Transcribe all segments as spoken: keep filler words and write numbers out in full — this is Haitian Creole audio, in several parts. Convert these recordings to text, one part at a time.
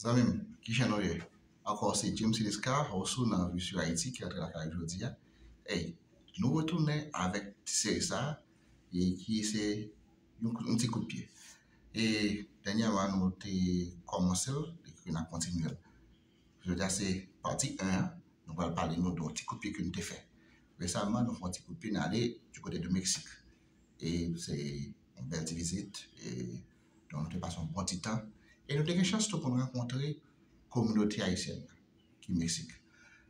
Zanmi m, ki jan nou ye? Ankò, se James Eliscar, Hosu nan Vue sur Haïti, ki antre lakay jodi a. Ey, nou retounen avèk ti seri sa a, e ki se yon, yon ti kout pye. E dènyèman, nou te kòmanse l, e ke n ap kontinye l. Jodi a, se pati en an, nou pral pale nou de yon ti kout pye ke nou te fè. Resaman, nou fè yon ti kout pye, n ale du kote de Meksik. E se yon bèl ti vizit, e donk nou te pase yon bon ti tan. E nou te gen chans tou pou n rankontre kominote ayisyèn nan ki Meksik.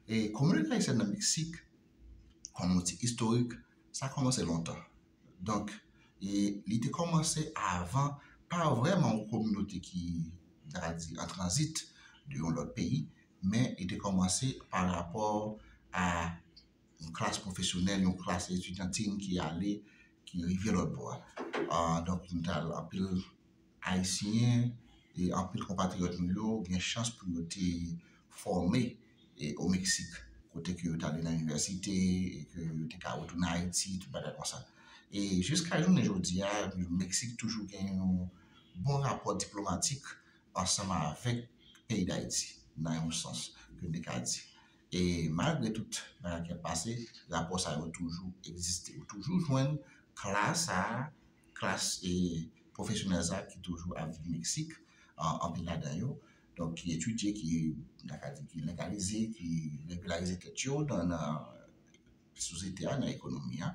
E kominote ayisyèn nan Meksik, kòm yon ti istorik, sa kòmanse lontan. Donk, e li te kòmanse avan, pa vrèman yon kominote ki, n ta ka di, an tranzit de yon lòt peyi, men li te kòmanse pa rapò a yon klas pwofesyonèl, yon klas etidyantin ki ale, ki rive lòt bò a. Ah, donk, nou t al anpil Ayisyen e anpil konpatriyòt nou yo gen chans pou yo te fòme e o Meksik, kote ke yo t ale nan inivèsite e ke yo te ka retounen Ayiti, tout bagay konsa. E jiska jounen jodi a, Meksik toujou gen yon bon rapò diplomatik ansanm avèk peyi Dayiti, nan yon sans ke n te ka di. E malgre tout bagay ki ap pase, rapò sa yo toujou egziste. Ou toujou jwenn klas sa a, klas e pwofesyonèl sa a ki toujou ap viv Meksik, an- anpil ladan yo. Donk, ki etidye, ki, n ta ka di, ki legalize, ki regilarize tèt yo nan, nan sosyete a, nan ekonomi a.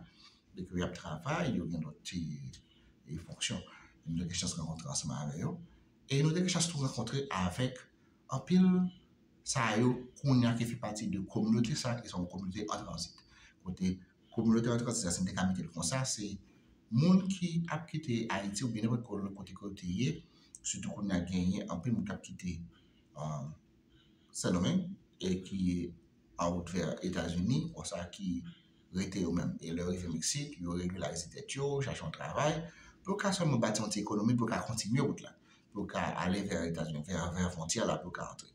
E ke y ap travay, yo gen lòt ti e fonksyon. Nou te gen chans rankontre ansanm avè yo. E nou te gen chans tou rankontre avèk anpil sa yo kounye a ki fè pati de kominote sa, ki se yon kominote an tranzit. Kote kominote an tranzit sa, si n te ka mete l konsa, se moun ki ap kite Ayiti oubyen nenpòt ko- lòt kote ke yo te ye, sitou kounye a genyen anpil moun k ap kite, um, Sendomeng e ki an wout vè Etazini, konsa ki rete yo menm. E lè yo rive Meksik, yo regilarize tèt yo, chache yon travay, pou yo ka sèlman bati yon ti ekonomi, pou yo ka kontinye wout la, pou yo ka ale vè Etazini, vè, vè fwontyè la, pou yo ka antre.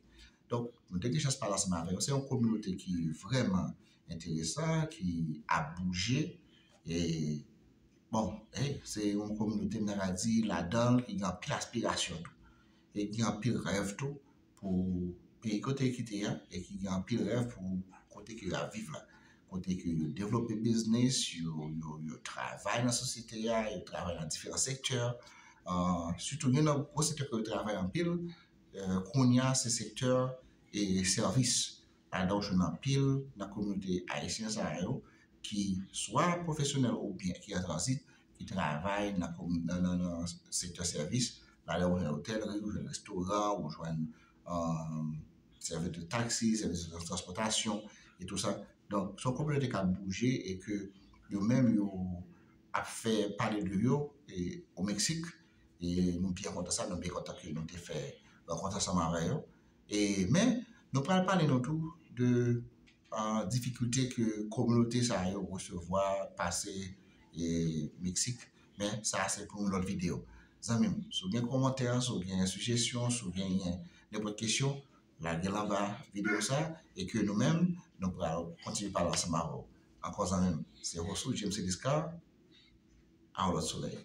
Donk, nou te gen chans pale ansanm avè yo. Se yon kominote ki vrèman enteresan, ki ap bouje, e bon, e se yon kominote, m ta ka di, ladan l, ki gen anpil aspirasyon tou. E ki gen anpil rèv tou pou peyi kote yo kite a, e ki gen anpil rèv pou kote ke y ap viv la. Kote ke yo devlope biznis, yo, yo, yo travay nan sosyete a, yo travay nan diferan sektè. Ah, sitou youn nan gwo sektè ke yo travay anpil, eh, kounye a, se sektè e sèvis. Ladan w jwenn anpil nan kominote ayisyen sa yo ki swa pwofesyonèl oubyen ki an tranzit, ki travay nan komi- nan, nan, nan sektè sèvis. Ladan w jwenn otèlri, ou jwenn restoran, ou jwenn, um, sèvis de taksi, sèvis de transpòtasyon e tou sa. Donk, se yon kominote k ap bouje e ke yo menm yo ap fè pale de yo e o Meksik. E nou byen kontan sa, nou byen kontan ke nou te fè rankont ansanm avè yo. E, men, nou pral pale nou tou de, ah, difikilte ke kominote sa yo resevwa, pase e Meksik. Men, sa se pou yon lòt videyo. Zanmi m, si w gen kòmantè, si w gen sijesyon, si w gen nenpòt kesyon, lage l anba videyo sa, e ke nou menm, nou pral kontinye pale ansanm avè w. Ankò zanmi m, se Hosu James Eliscar, a yon lòt solèy.